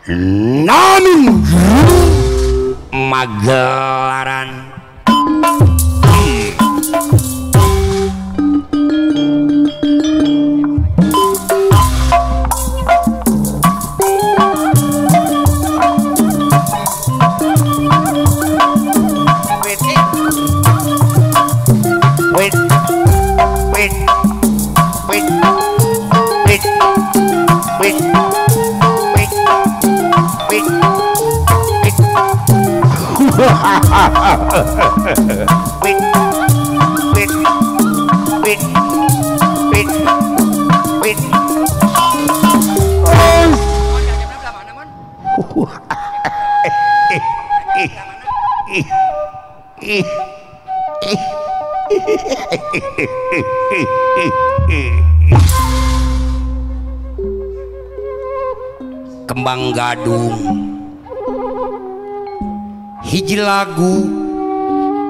Namin magelaran wait wait wait wait wait wait wait wait wait wait wait wait wait. Kembang Gadung hiji lagu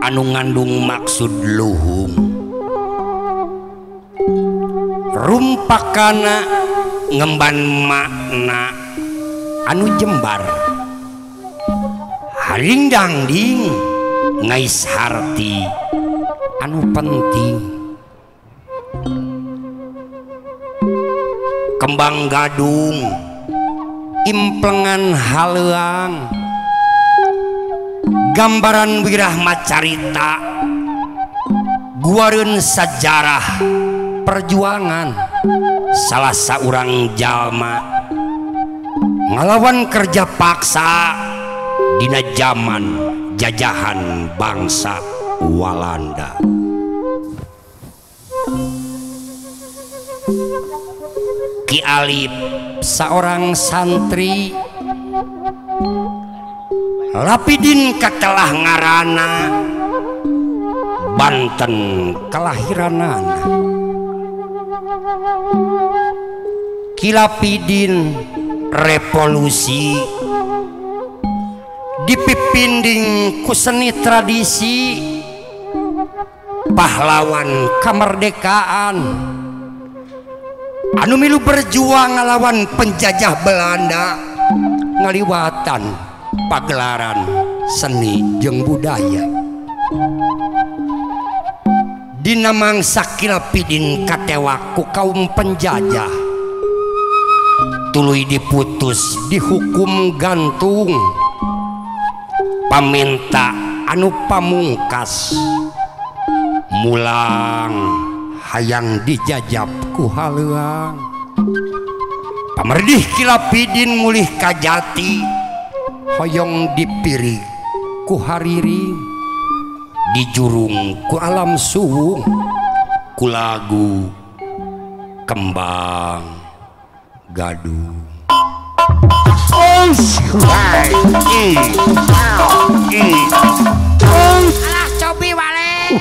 anu ngandung maksud luhung rumpakana ngemban makna anu jembar haring dangding ngais harti anu penting. Kembang Gadung implengan haleuang gambaran wirahma carita guareun sajarah perjuangan salah saurang jalma ngalawan kerja paksa dina zaman jajahan bangsa Walanda. Ki Alip seorang santri Lapidin katelah ngarana Banten kelahiranana. Ki Lapidin revolusi dipipinding ku seni tradisi pahlawan kemerdekaan anu milu berjuang ngalawan penjajah Belanda ngaliwatan pagelaran seni jeung budaya. Dina mangsa Ki Lapidin katewak ku kaum penjajah tuluy diputus dihukum gantung paminta anu pamungkas mulang hayang dijajab ku haleuang. Pamerdih Ki Lapidin mulih ka jati hoyong dipiri ku hariri dijurung ku alam suwung ku lagu Kembang Gadung. Alah cobi wale.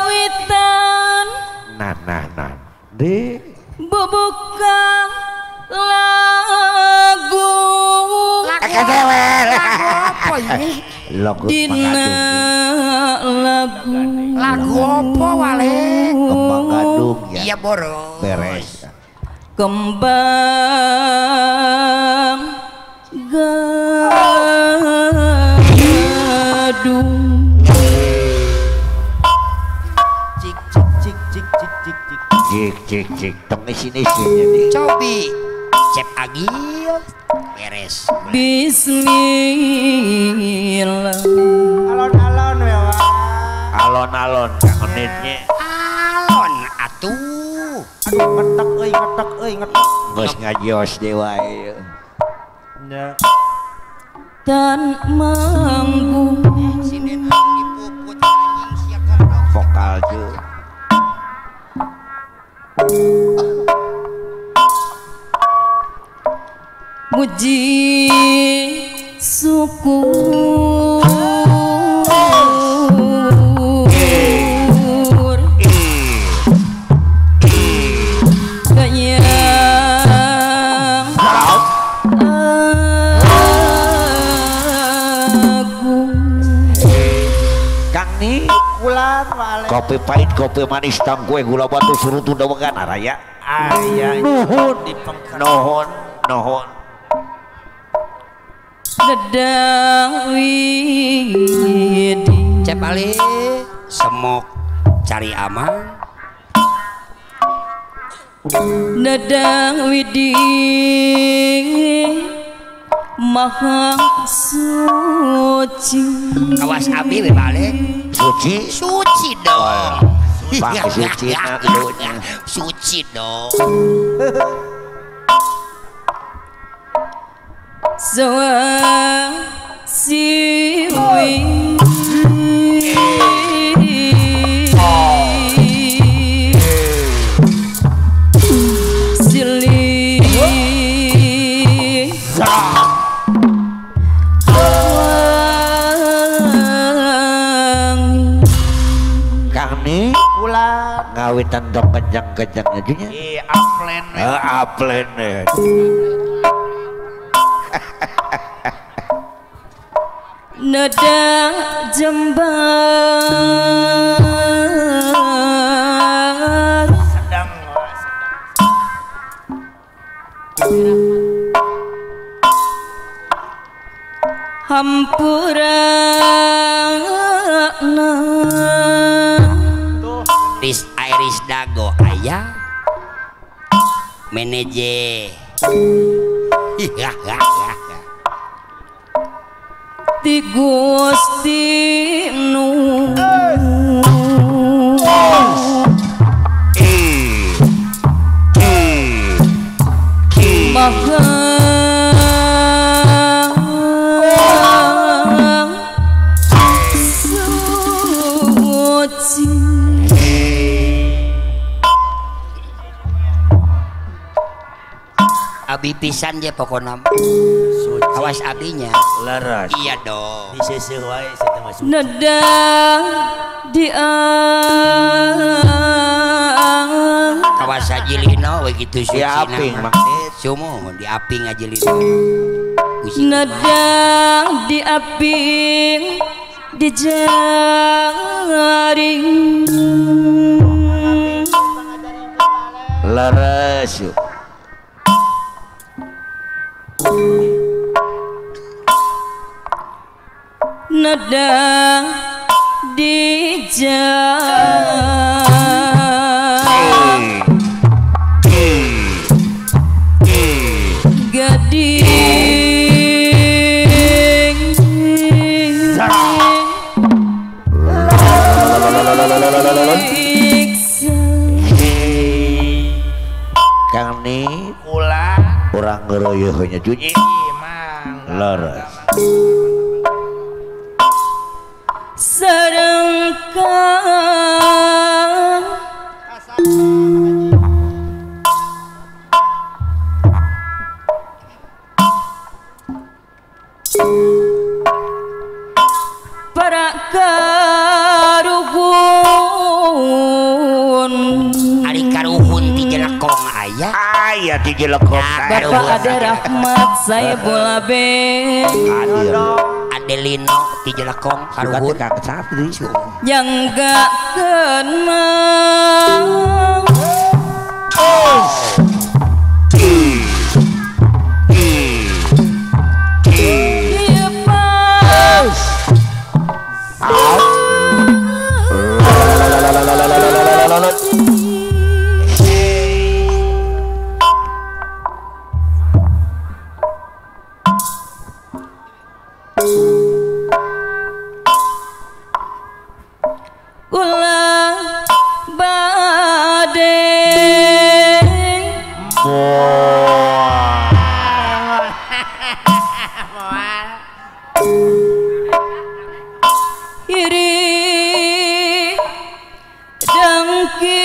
Witan nah nah nah di bubuka lagu lagu apa ini? Lagu dina lagu lagu apa wale? Kembang Gadung ya. Iya boros. Beres. Kembang Gadung. Cik cik cik cik cik cik cik cik cik cik tong sini sini. Cobi Cep Agil beres. Bismillah. Alon-alon ya. Alon-alon kangennya. Alon atuh. Aduh ngetek euy ngetek euy ngetek. Geus ngajios dewa ieu. Nya. Tan manggung vokal jeung muji syukur kayang aku Kang ni bulan wale kopi pahit kopi manis tangkue gula batu suruh tunda wegan araya aya nuhun nuhun. Nuhun. Dedang widi Cepali semok cari aman. Nedang widi maha suci. Kawas abi we balik. Suci? Suci dong. Pak suci na kidunya. Suci dong. Sawa siwi ngawitan dong kencang-kencang aja nya. Iya, upland. Upland. Nedang jembar sedang hampurana. Ris Iris Dago ayah manajer. Ti Gusti Nu Maha Suci. Abi pisan je pokona. Awas abinya. Leres. Iya dong. Diseseuh wae saya mah suci. Nedang dia. Kawas Ajilino we kitu suci. Di aping maksud. Sumo di aping Ajilino. Nedang di aping di jaring. Leres. Nedang di jaring gading Kang ni kula urang ngeroyeuh nya junyi leres. Sarengkan para karuhun. Ari karuhun ti jelekong aya. Aya ti jelekong. Bapak ada rahmat saya bola be. Adelino ti jelekong karuhun Kang Sapri yang gak kenal. Ulah bade iri dengki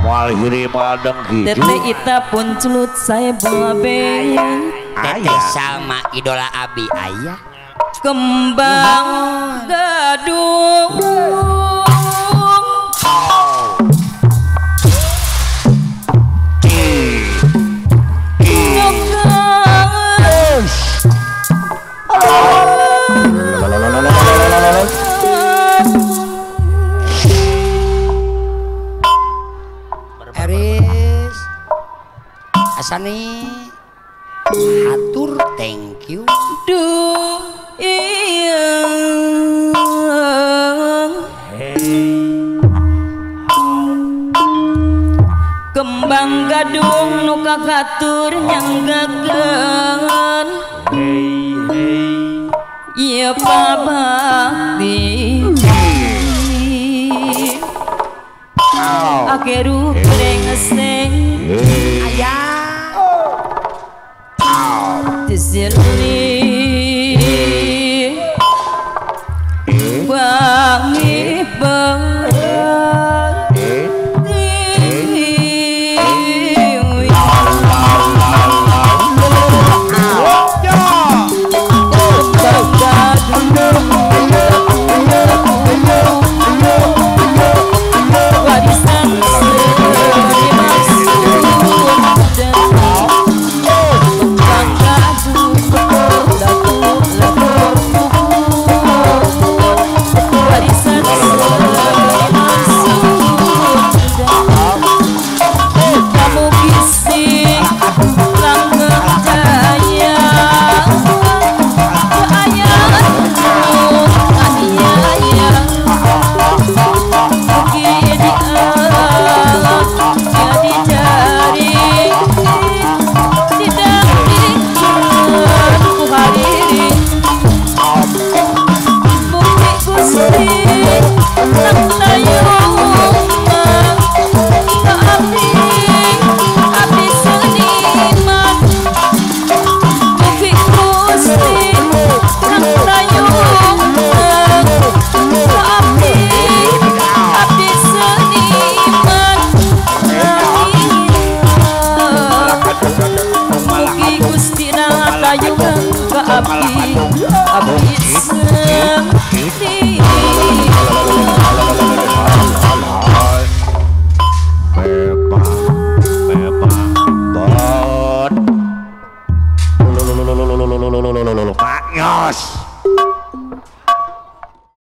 moal hiri moal dengki. Teteh ita pun celut saya babe. Teteh sama idola abi ayah. Kembang gadung Asane hatur thank you. Duh iya. Kembang gadung nu kakatur nyanggakeun. Ieu pabakti. Akeru brengseng aya disirli bangi abdi abdi abdi.